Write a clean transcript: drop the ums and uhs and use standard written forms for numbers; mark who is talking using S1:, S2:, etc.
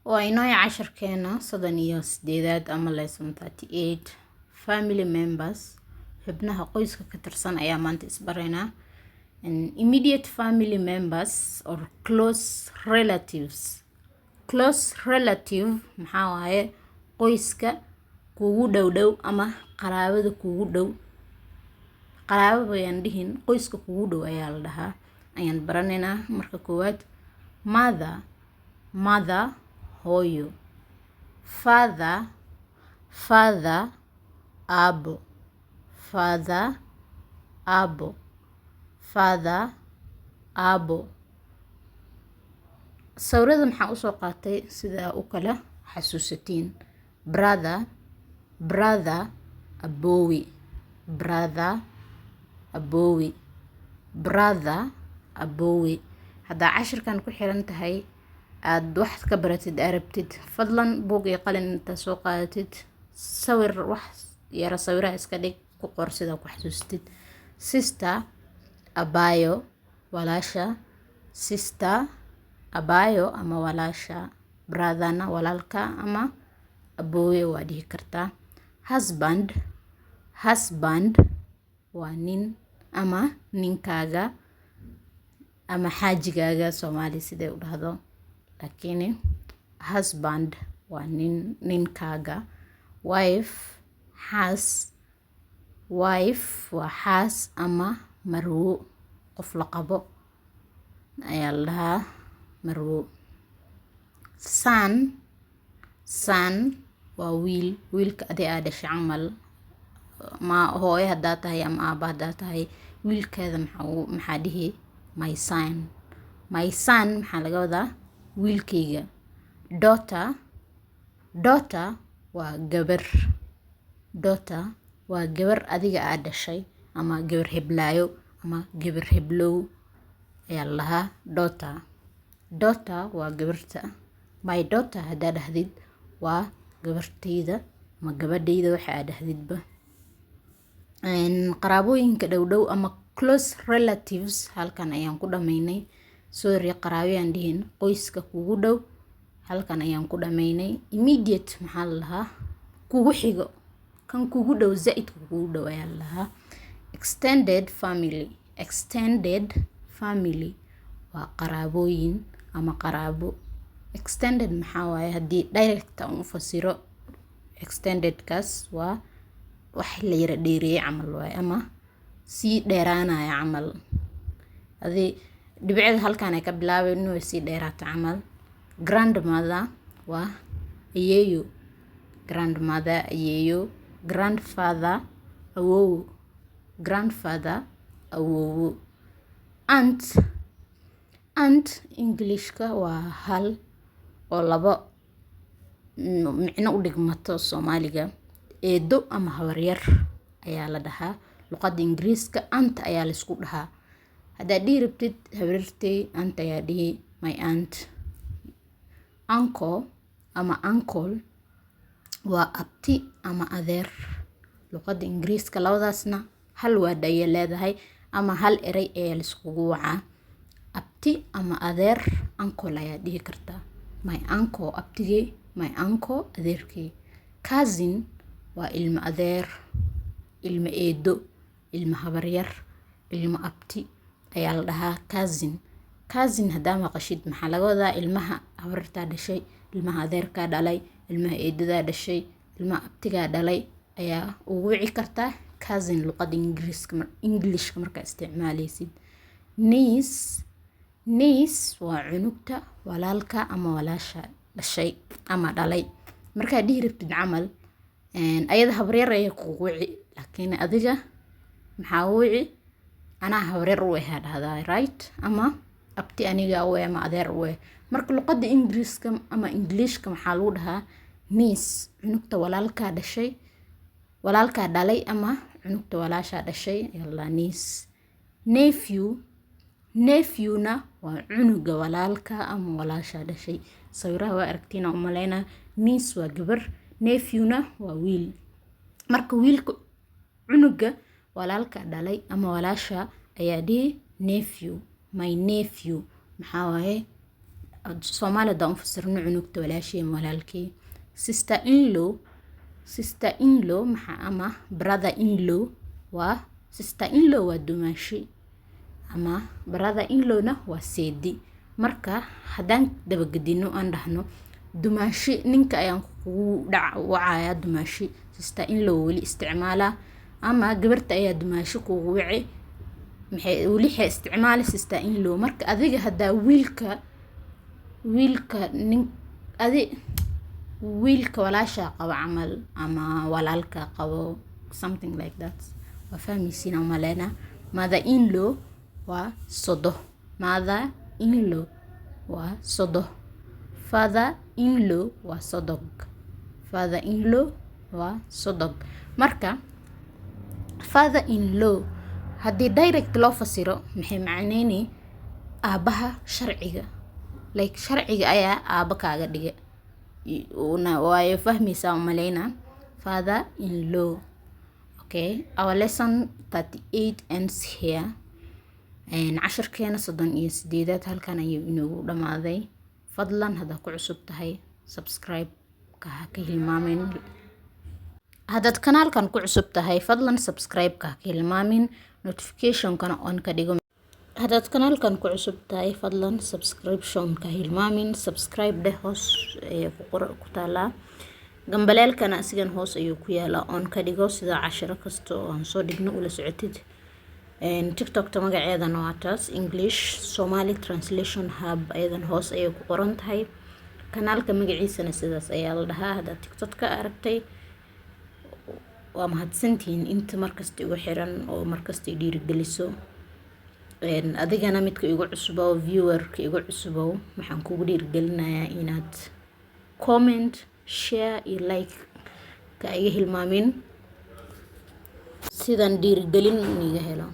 S1: Waa inoo casharkeena 38aad ama lesson 38, family members, xubnaha qoyska ka tirsan ayaa maanta isbaraynaa. Immediate family members or close relatives. Close relative maxaa waaye? Qoyska kugu dhow dhow ama qaraabada kugu dhow. Qaraabo bayaan dhihin, qoyska kugu dhow ayaa la dhahaa, ayaan baranaynaa. Marka koowaad, mother. Mother, hooyo. Father, father, aabo. Father, aabo. Father, aabo. Sawirada maxaa usoo qaatay? Sida u kala xasuusatiin. Brother, brother, aboowe. Brother, aboowe. Brother, aboowe. Haddaa cashirkan ku xiran tahay, aada wax ka baratid aa rabtid, fadlan buug iyo qalin intaa soo qaadatid, sawir wax yara sawiraha iska dhig, ku qor sidaa ku xasuustid. Sister, abaayo, walaasha. Sister, abaayo ama walaasha. Brotherna walaalka ama aboowe waa dhihi kartaa. Husband, husband waa nin ama ninkaaga ama xaajigaaga, Soomaali siday u dhahdo, laakiin husband waa nin, ninkaaga. Wife, xaas. Wife waa xaas ama marwo, qof la qabo ayaa la dhahaa marwo. Son, son waa wiil, wiilka adi aa dhashay camal. Ma hooyo haddaa tahay ama aaba haddaa tahay, wiilkaada maxaa dhihi? My son. My son maxaa laga wadaa? Wiilkayga. Daughter, daughter waa gabar. Daughter waa gabar adiga aa dhashay, ama gabar heblaayo ama gabar heblow ayaa la dhahaa daughter. Daughter waa gabarta. My daughter haddaa dhahdid, waa gabartayda ama gabadhayda, waxa aa dhahdidba. Qaraabooyinka dhow dhow ama close relatives halkan ayaan ku dhameynay. Sorry, qaraabayaan dhihin, qoyska kugu dhow halkan ayaan ku dhameynay. Immediate maxaa la dhahaa? Kugu xigo, kan kugu dhow, zaidka kugu dhow ayaa la dhahaa. Extended family. Extended family waa qaraabooyin ama qaraabo. Extended maxaa waaye? Haddii direct aan u fasiro, extendedkaas waa wax la yara dheereeyay camal waaye, ama sii dheeraanaya camal. Adi dhibicda halkan ay ka bilaabayn, way sii dheeraata camal. Grandmother waa ayeeyo. Grandmother, ayeeyo. Grandfather, awoowo. Grandfather, awoowo. Aunt. Aunt Englishka waa hal oo labo micno u dhigmato Soomaaliga. Eedo ama habaryar ayaa la dhahaa. Luqadda Ingiriiska aunt ayaa laisku dhahaa. Haddaad dhihi rabtid habaryartey, aunt ayaa dhihi, my aunt. Uncle ama uncle waa abti ama adeer. Luqadda Ingiriiska labadaasna hal word ayay leedahay ama hal erey ayaa laiskugu wacaa. Abti ama adeer uncle ayaa dhihi kartaa. My uncle, abtigey. My uncle, adeerkey. Cousin waa ilmo adeer, ilmo eedo, ilmo habaryar, ilmo abti ayaa la dhahaa cousin. Cousin haddaa maqashid, maxaa laga wadaa? Ilmaha habaryartaa dhashay, ilmaha adeerkaa dhalay, ilmaha eedadaa dhashay, ilmaha abtigaa dhalay ayaa ugu wici kartaa cousin luqada Ingiriiska, Englishka markaa isticmaaleysid. Niece. Niece waa cunugta walaalka ama walaasha dhashay ama dhalay. Markaa dhihi rabtid camal, ayada habaryar ayay kugu wici, laakiin adiga maxaa u wici? Anaa habaryar u eh dhahdaa, right? Ama abti aniga u eh ama adeer u eh. Marka luqada Ingiriiska ama Englishka maxaa lagu dhahaa niece? Cunugta walaalkaa dhashay, walaalkaa dhalay ama cunugta walaashaa dhashay ayaa la dhahaa niece. Nephew. Nephew-na waa cunuga walaalka ama walaashaa dhashay. Sawiraha waa aragtiin aan umaleynaa. Niece waa gabar, nephew-na waa wiil. Marka wiilka, cunuga walaalka dhalay ama walaasha ayaa dhihi nephew. My nephew maxaa waaye? Soomaali haddaan u fasirno, cunugta walaashey ama walaalkey. Sister in law, sister in law maxaa ama brother in law? Waa sister in law waa dumaashi ama brother in law na waa seedi. Marka haddaan dabagedino, aan dhahno dumaashi, ninka ayaan kugu dhac wacayaa dumaashi, sister in law weli isticmaalaa, ama gabarta ayaa dumaashi kugu wici, maxay weli waxay isticmaali sister in law. Marka adiga haddaa wiilka nin adi wiilka walaashaa qabo camal ama walaalka qabo, something like that, waa fahmaysiin aan umaleynaa. Mother in law waa sodoh. Mother in law waa sodoh. Father in law waa sodog. Father in law waa sodog. Marka father in law haddii direct loo fasiro, maxay macneynay? Aabaha sharciga, like sharciga ayaa aaba kaaga dhiga. Waayo fahmaysaa umaleynaa. Father in law. Okay, our lesson 38 ends here. Cashirkeena 38aad halkan ayuu inoogu dhamaaday. Fadlan haddaad ku cusub tahay, subscribe ka ha ka hilmaamin. Haddaad kanaalkan ku cusub tahay, fadlan subscribe-ka ha ka hilmaamin, notification-kana on ka dhigo. Haddaad kanaalkan ku cusub tahay, fadlan subscription-ka hilmaamin. Subscribe dheh, hoos ku ku taalaa. Gambaleelkana asigan hoos ayuu ku yaalaa, on ka dhigo, sida cashiro kasta oo aan soo dhigno ula socotid. TikTokta magaceedana waa taas, English Somali Translation Hub, ayadan hoos ayay ku qoran tahay. Kanaalka magaciisana sidaas ayaa la dhahaa haddaad TikTok ka aragtay. Waa mahadsantihiin inta markasta igu xiran oo markasta i dhiirigeliso. Adigana midka igu cusubow, viewerka igu cusubow, waxaan kugu dhiirigelinayaa inaad comment, share iyo like ka iga hilmaamin, sidan dhiirigelin iga helo.